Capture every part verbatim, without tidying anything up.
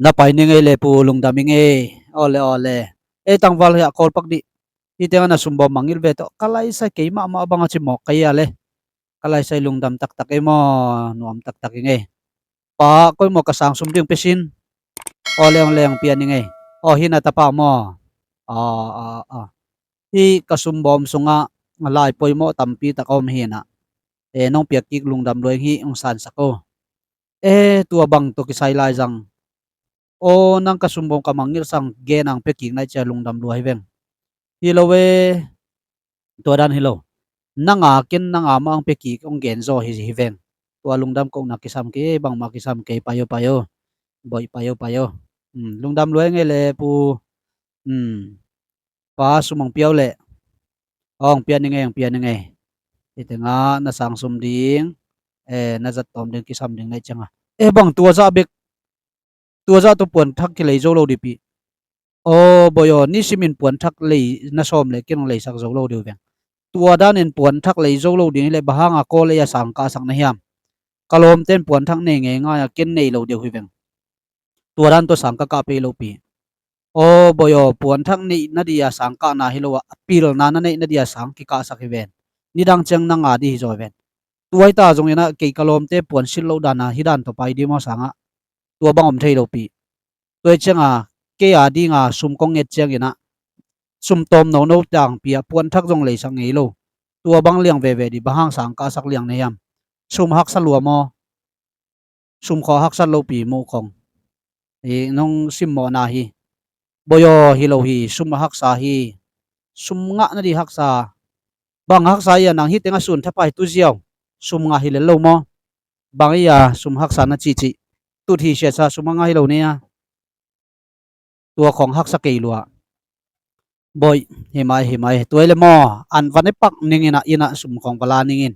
Na pai ni ngei le pu, lungdam i ngei. Awle, awle. Ei tangval hiah kawl pak dih. Hih tengah na sumbawm mangngilh ve tawh ka laisai kei mahmah bang a ci mawk ka hia le. Ka laisai lungdam taktak ei maw, nuam taktak i ngei. Pa, koi maw ka sang sum ding pia sin. Aw leng leng pia ni ngei. Aw, hi na tapa maw. Aw, aw, aw. Hih ka sumbawm sungah lai poimawh tampi tak a om hi na. E, nong piak kik lungdam lua ing hi, hong sansak o. E, tua bang tawh kisai lai zang. Aw, nang ka sumbawm ka mangngilh sang gen ang pia kik nai cia lungdam lua hi veng. Hi lo e. Tua dan hi lo. Nang a ken nang a mah ang pia kik hong gen zaw hi, hi veng. Tua lungdam kohna kisam kei, bangmah kisam kei, pai o, pai o. Boih, pai o, pai o. Hmm, lungdam lua ing ei le pu. Hmm. Pa, sum hong pia o le. Hong pia ni ngei, hong pia ni ngei. Hih tengah na sang sum ding. E, na zat tawm ding, kisam ding nai cianga. E, bang tua zah bek. Tua zah tawh puanthak kilei zo lo dih pi. Aw, boih aw, nisimin puanthak lei na sawm le ken hong leisak zo lo dih uh veng. Tua danin puanthak lei zo lo ding hi le bang hanga kawl ei a sang kahsak na hiam. Ka lawmten puanthak nei ngei ngai a ken nei lo dih uh hi veng. Tua dan tawh sang ka kah pei lo pi. Aw, boih aw, puanthak neih na dih a sang kahna hi lo a, a pilna na neih na dih a sang kikahsak hi ven. Nidang ciang nang a dih hi zaw hi ven. Tua hi ta zongin ah kei ka lawmte puansilh loh dana hih dan tawh pai dih maw sangah. Tua bang om thei lo pi. Tua hi cianga kei a dinga sum kong nget ciangin ah sum tawm nono tangpi ah puanthak zong leisak ngei lo. Tua bang liang veve dih, bang hang sang kahsak liang na hiam. Sum haksa lua maw. Sum khawng haksat lopi muh khong. Hi nong simmawhna hi. Boih aw, hi lo hi, sum a haksa hi. Sum ngah na dih haksa. Bang haksa hi a nang hih tengah sun thapai tu ziau. Sum ngah hi lel lo maw. Bang hi a sum haksa na cihcih. Tut hi siasa sum a ngah hi lo ni a. Tua khong haksa kei lua. Boih, hi mai, hi mai. Tua hi le maw, an van e pak ningin ah inn ah sum khong va la ningin.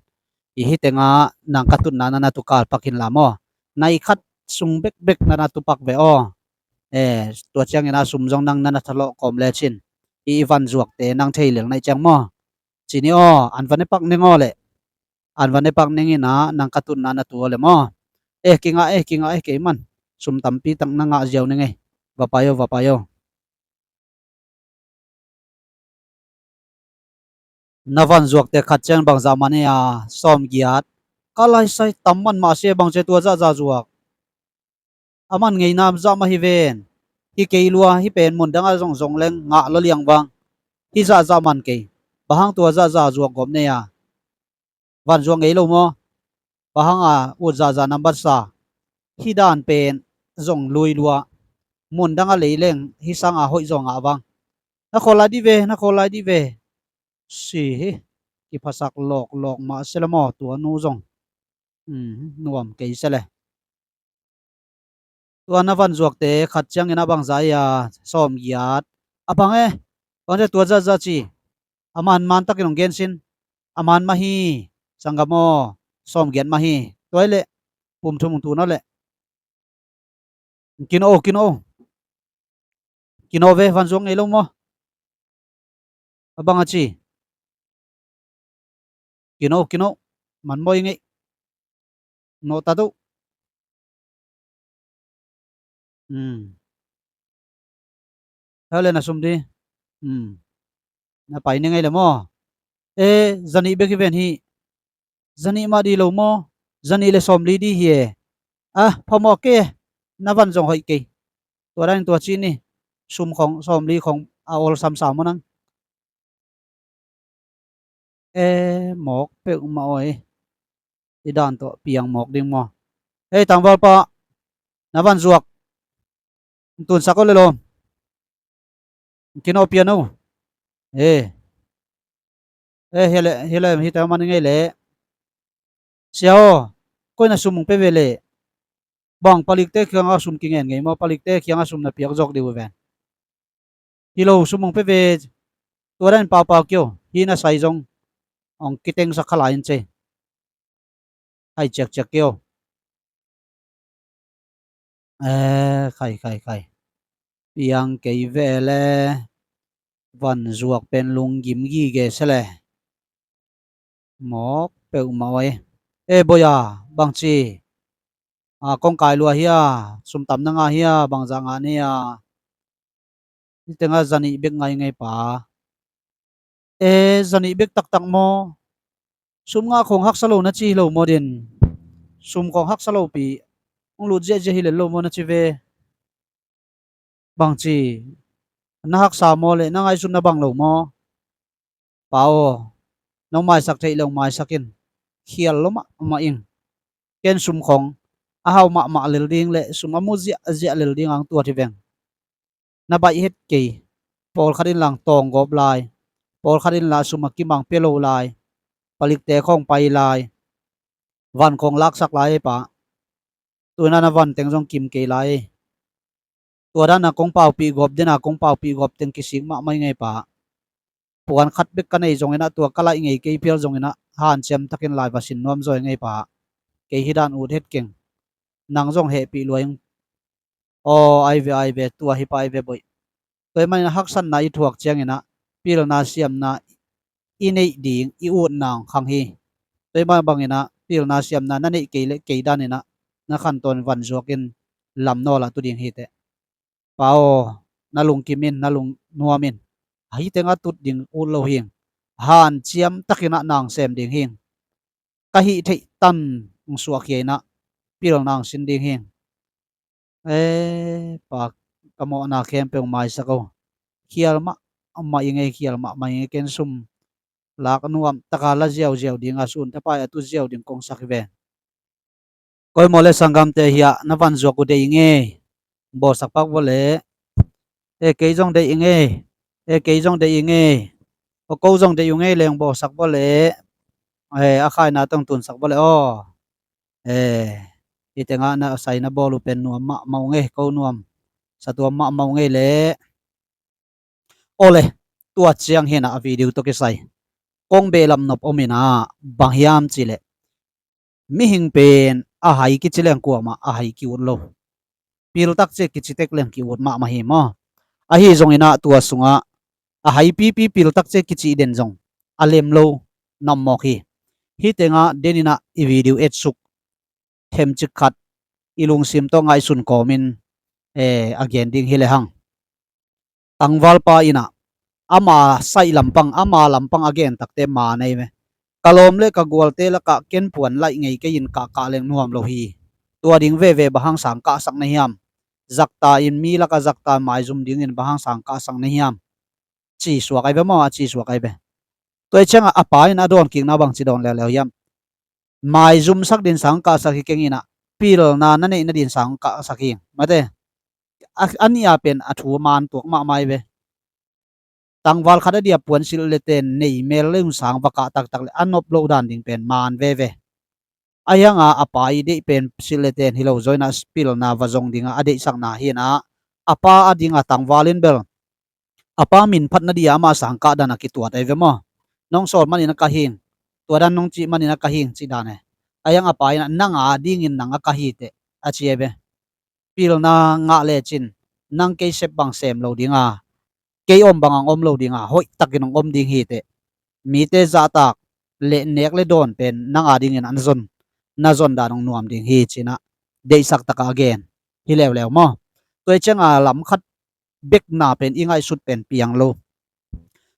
I hih tengah nang ka tutna na na tu kal pak in la maw. Nai khat sung bekbek na na tu pak ve aw. E, tua ciangin ah sum zong nang na na thalawh kawm lecin. I, i van zuakte nang thei lel nai ciang maw. Ci ni aw, an van e pak ning aw le. An van e pak ning in ah nang ka tutna na tu aw le maw. E, kingah e, kingah e, kei man. Sum tampi tak na ngah ziau ning e. Va pai aw, va pai aw. Na van zuakte khat ciang bangzah man e a, sawm giat. Ka laisai tam man mah se bang cia tua zahzah zuak. A man ngeina zah mah hi ven. Hi kei lua, hi pen mun dangah zong zong leng ngah lua liang vang. Hi zahzah man kei. Bang hang tua zahzah zuak gawp nei a. Van zuak ngei lo maw. Bang hang a ut zahzah nambat sa. Hi dan pen zong lui lua. Mun dangah lei leng hi sanga hoih zaw ngah vang. Na khawl lai dih ve, na khawl lai dih ve. Si hi. Kiphasak lawklawk mah se la maw tua nu zong. Hmm, nuam kei se le. Tua na van zuakte khat ciangin a bangzah hi a, sawm giat. A bang e, bang cia tua zahzah ci. A man man takin hong gen sin. A man mah hi, sanggam aw, sawm giat mah hi. Tua hi le, pum thum hong tu na le. Kino, kino. Kino ve, van zuak ngei lo maw. A bang a ci. Kino, kino. Man mawi ngei. Nawh ta duh. Hmm. Hale na sum di. Hmm. Na pai ni ngei le maw. E, zanih bek hi ven hi. Zanih mah di lo maw. Zanih le sawmli di hi e. A, phamawh kei e. Na van zong hoih kei. Tua danin tua ci ni. Sum khong, sawmli khong a awl samsa maw nang. E, mawk peuhmah aw e. I dan tawh piang mawk ding maw. Hei, tangvalpa. Na van zuak. Tunsak aw le lawm. Kino pian o. E. E, hi le, hi le, hi te man ngei le. Sia aw, koi na sum hong pe ve le. Bang palikte kiangah sum kingen ngei maw, palikte kiangah sum na piak zawk dih uh ven. Hi lo, sum hong pe ve. Tua dan paupau kio, hi na sai zong. Hong kitengsak kha lai in ce. Khai ciakciak kio. E, khai, khai, khai. Piang kei ve le. Van zuak pen lunggim gige se le. Mawk peuhmah aw e. E, boya, bangci. a, kong kai lua hia, sum tam na ngah hia, bangzah ngah na hia? Hih tengah zanih bek ngah ing ei pa. E, zanih bek taktak maw? Sum ngah khong haksa lo na ci hi lo maw din? Sum khong haksa lo pi, hong lut ziahziah hi lel lo maw na ci ve? Bangci, na haksa maw le na ngaihsutna bang lo maw? Pa aw, nong maisak theih le hong maisak in. Khial lo mahmah ing. Ken sum khong a hau mahmah lel ding le sum a mu ziahziah lel ding ang tuat hi veng. Na baih het kei. Pawlkhat in lang tawng gawp lai, pawlkhat in la sum a kimang pia lo lai, palikte khong pai lai, van khong laksak lai ei pa. Tuina na van teng zong kim kei lai ei. Tua dana kong paupih gawp dena kong paupih gawp teng kisik mahmah ing ei pa. Puan khat bek ka nei zongin ah, tua ka laih ngei kei phial zongin ah, hanciam takin lai va sin nuam zaw ing ei pa. Kei hi dan ut het keng. Nang zong hehpih lua ing. Aw, ai ve, ai ve, tua hi pa ai ve boih. Tua hi manin ah haksatna i thuak ciangin ah, pilna siamna i neih ding, i utna hong khang hi. Tua hi mah bangin ah, pilna siamna na neih kei le kei danin ah, na khantawn vanzuakin lam nawl ah tu ding hi teh. Pa aw, na lungkim in, na lungnuam in. Hih tengah tut ding ut lo hing. Hanciam takin ah nang sem ding hing. Ka hih theih tan hong suahkhia in ah, pilna hong sin ding hing. E, pa, ka mawhna khempeuh hong maisak o. Khial mahmah ing ei, khial mahmah ing ei, ken sum lak nuam taka la ziauziau ding a, sun thapai a tu ziau ding kong sak hi ve. Koi maw le sanggamte hiah na vanzuak uh deih ing ei. Bawlsak pak vawh le. E, kei zong deih ing ei. E, kei zong deih ing ei. Aw, ko zong deih ung ei leng bawlsak vawh le. E, a khaina tawh hong tunsak vawh le aw. E, hih tengah na sai na bawl uh pen nuam mahmah ung ei, ko nuam. Sa tuam mahmah ung ei le. Awle, tua ciang hi in ah a video tawh kisai kong behlap nop om in ah, bang hiam cih leh, mihing pen a hai kici leng kuamah a hai ki-ut lo. Piltak ci kici tek leng ki-ut mahmah hi maw. Ahi zongin ah tua sungah a hai pipi piltak ci kici den zong a lem lo na om mawk hi. Hih tengah den in ah i video etsuk themcik khat i lungsim tawh ngaihsun kawmin, e, a gen ding hi le hang. Tangvalpa in ah ama saih lampang, ama lampang a gen takte maan ei ve. Ka lawm le ka gualte lakah ken puan laih ngei kei in kahkah leng nuam lo hi. Tua ding veve bang hang sang kahsak na hiam? Zakta in, mi lakah zakta maizum dingin bang hang sang kahsak na hiam? Ci suak ai ve maw, a ci suak ai ve. Tua hi ciangah a pa in a dawnkikna bangci dawn leuleu hiam? Maizumsak din sang kahsak hi keng in ah, pilna na neih nadin sang kahsak hi. Mate, a, a nih a pen a thu man tuak mahmah ai ve. Tangval khat a dia puansilh le ten nei mel le un sang va kah taktak le a nop loh dan ding pen maan veve. A hianga a pa i deih pen silh le ten hi lo zaw in ah pilna va zong dinga a deihsakna hi in ah, a pa a dinga tangval in bel a pa min phatna dia amah sang kah dan a kituat ai ve maw. Nong sawl manin a kah hing, tua dan nong cih manin a kah hing cih dan e. A hiang a pa in ah nang a dingin nang a kah hi teh a ci ai ve. Pilna ngah lecin nang kei sep bang sem lo dinga, kei om bang ang om lo dinga, hoih takin hong om ding hi teh. Mite zahtak le nek le dawn pen nang a dingin an zon, na zon dan hong nuam ding hi ci in ah deihsak taka a gen hi leuleu maw. Tua hi cianga lam khat bekna pen i ngaihsut pen piang lo.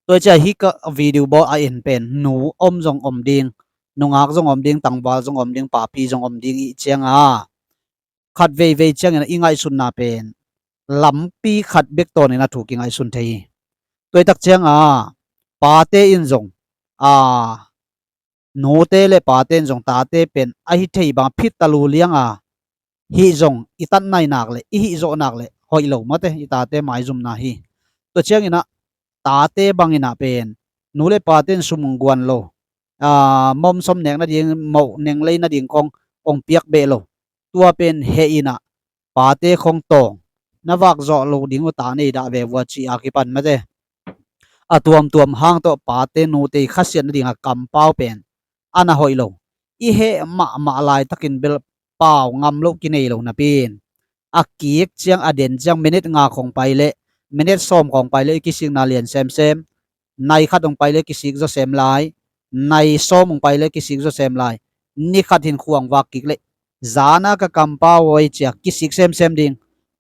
Tua hi cia hih ka video bawl a en pen nu om zong om ding, nungak zong om ding, tangval zong om ding, papi zong om ding i cianga, khat veivei ciangin i ngaihsutna pen lampi khat bek tawnin a thuk i ngaihsun thei hi. Tua hi tak cianga pate in zong, a, nute le pate in zong tate pen a hi thei bang phit talu lianga hih zong i tatnainak le i hihzawhnak le hoih lo mate, i tate maizumna hi. Tua ciangin ah tate bangin ah pen nu le pate in sum hong guan lo, a, mawmsawm nek nading, moh neng lei nading khong hong piak beh lo. Tua pen heh in ah pate khong tawng, na vak zawh lo ding uh ta nei dah ve vua ci a kipan mate. A tuamtuam hang tawh pate nute i khasiat nadinga kampau pen a na hoih lo. I heh mahmah laitakin bel pau ngam loh kinei lo napi in, a kik ciang a den ciang minit nga khong pai leh, minit sawm khong pai leh i kisikna lian semsem. Nai khat hong pai leh kisik zaw sem lai. Nai sawm hong pai leh kisik zaw sem lai. Ni khat hin khuang vak kik leh zana ka kampau aw i ciak kisik semsem ding.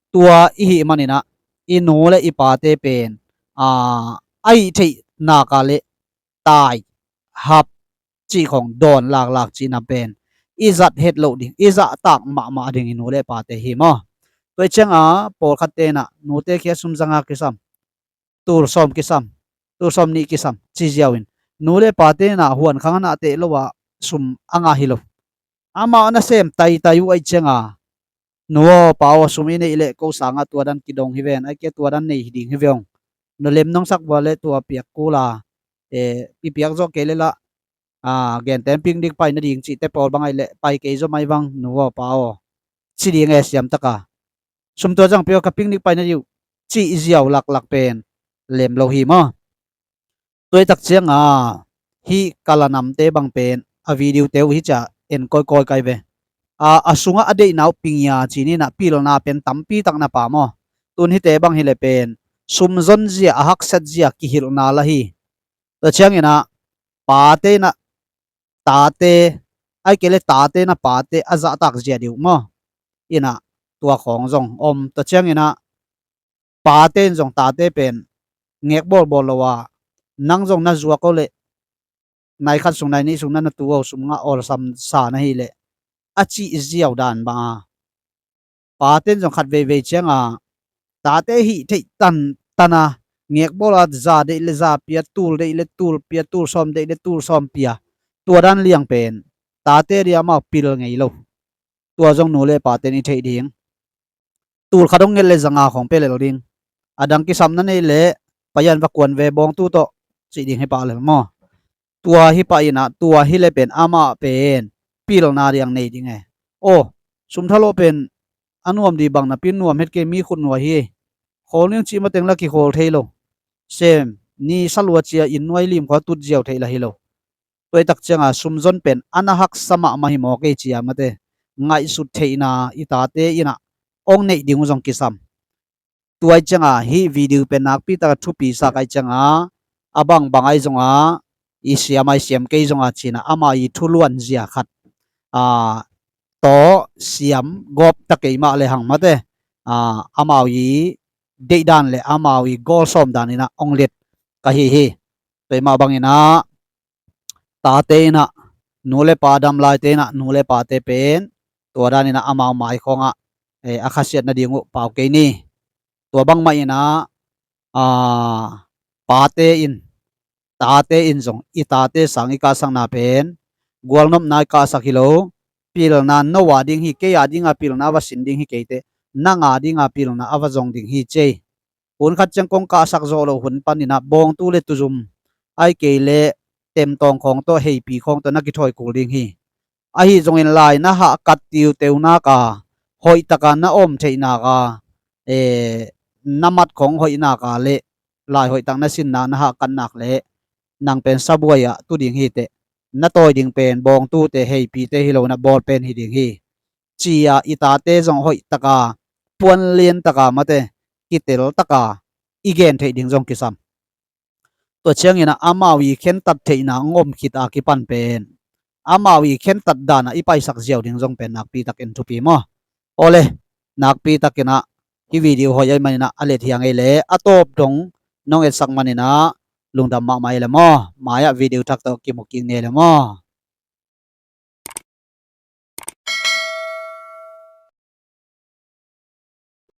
Tua i hih maninah i nu le i pate pen a, a hih theih naka le tai, hap, cih khong dawn laklak cihna pen i zat het loh ding, i zahtak mahmah ding i nu le pate hi maw? Tua i cianga pawlkhat tenah nute khia sum zanga kisam, tul sawm kisam, tul sawm nih kisam ci ziau in nu le pate na huan khang a nahteh lo ah sum a ngah hi lo. Amah na sem taitai uh aih cianga nu aw pa aw sum i neih leh ko sangah tua dan kidong hi ven, aih kia tua dan nei hi ding hi ve ong. Nu lem nong sak vua le tua piak kula i piak zawh kei le lah genten picnic pai nading cihte pawl bang aih leh pai kei zaw mai vang nu aw pa aw ci ding e siamtaka. Sum tua zang pia ka picnic pai nading uh cih ziau laklak pen lem lo hi maw? Tuaitak cianga hih kalanamte bang pen a video te uh hi cia en kawikawi kai ve. A, a sungah a deihna uh pingia cininah pilna pen tampi tak na pa maw? Tun hite bang hileh pen sumzon zia a haksat zia kihilhna la hi. Tua cianginah pate inah tate, aih kei le tate na pate a zahtak zia dih uh maw? Inah tua khawng zong om. Tua cianginah pate in zong tate pen ngek bawlbawl lo a, nang zong na zuak o leh nai khat sung nai nih sung na na tu o sum ngah awlsam sa na hi leh a cih ziau dan banga pate in zong khat veivei cianga tate hih theih tantan a ngek bawl a za deih le za pia, tul deih le tul pia, tul sawm deih le tul sawm pia, tua dan liang pen tate dia amau pil ngei lo. Tua zong nu le pate in i theih ding. Tul khat hong nget le zanga khong pia lel ding. A dang kisam na neih le payan va kuan ve bawngtu tawh cih ding hi pah lel maw? Tua hi pah inah tua hi le pen amah pen pilna diang nei ding e. Aw, sumthalawh pen a nuam dih bang napi nuam het kei, mi khut nuai hi. Khawl ning cih mateng la kikhawl thei lo. Sem ni salua cia inn nuai lim khua tut ziau theih la hi lo. Tuaitak cianga sumzon pen a na haksa mahmah hi maw kei cia mate ngaihsut theihna i tate inah ong neih ding uh zong kisam. Tuai cianga hih video pen nakpi taka thupi sa kai cianga a bangbang ai zonga i siam ai siam kei zonga cina ama i thuluan zia khat a tawh siam gawp ta kei mah le hang mate a amau i deihdan le amau i gawlsawm dan inah ong let ka hi hi. Tua i mah banginah tate inah nu le pa damlaite inah nu le pate pen tua dan inah amau mai khawngah a khasiat nading uh pau kei ni. Tua bangmah inah a pate in tate in zong i tate sang i kahsakna pen gualnopna i kahsak hi lo. Pilna no a ding hi, kei a dinga pilna a va sin ding hi keite, nang a dinga pilna a va zong ding hi cei. Hun khat ciang kong kahsak zawh loh hun paninah bawngtu le tuzum ai kei le temtawng khawng tawh heipi khawng tawh na kithawi kul ding hi. Ahi zongin lai na hahkat tiuteu naka hoihtaka na om theih naka na mat khawng hoih naka le lai hoihtak na sinna na hahkat nak le nang pen sabuai ah tu ding hi teh. Na tawi ding pen bawngtute heipite hi lo na bawl pen hi ding hi. Cia i tate zong hoihtaka puanlian taka mate kitel taka i gen theih ding zong kisam. Tua cianginah amau i khentat theihna ngom khit a kipan pen amau i khentat danah i paisak ziau ding zong pen nakpi takin thupi maw? Awle, nakpi takinah hih video hoih ai maninah a let hiang ei le a tawp dong nong etsak maninah lungdam mahmah ei le maw? Mai-ah video thak tawh kimu kik ni ei le maw?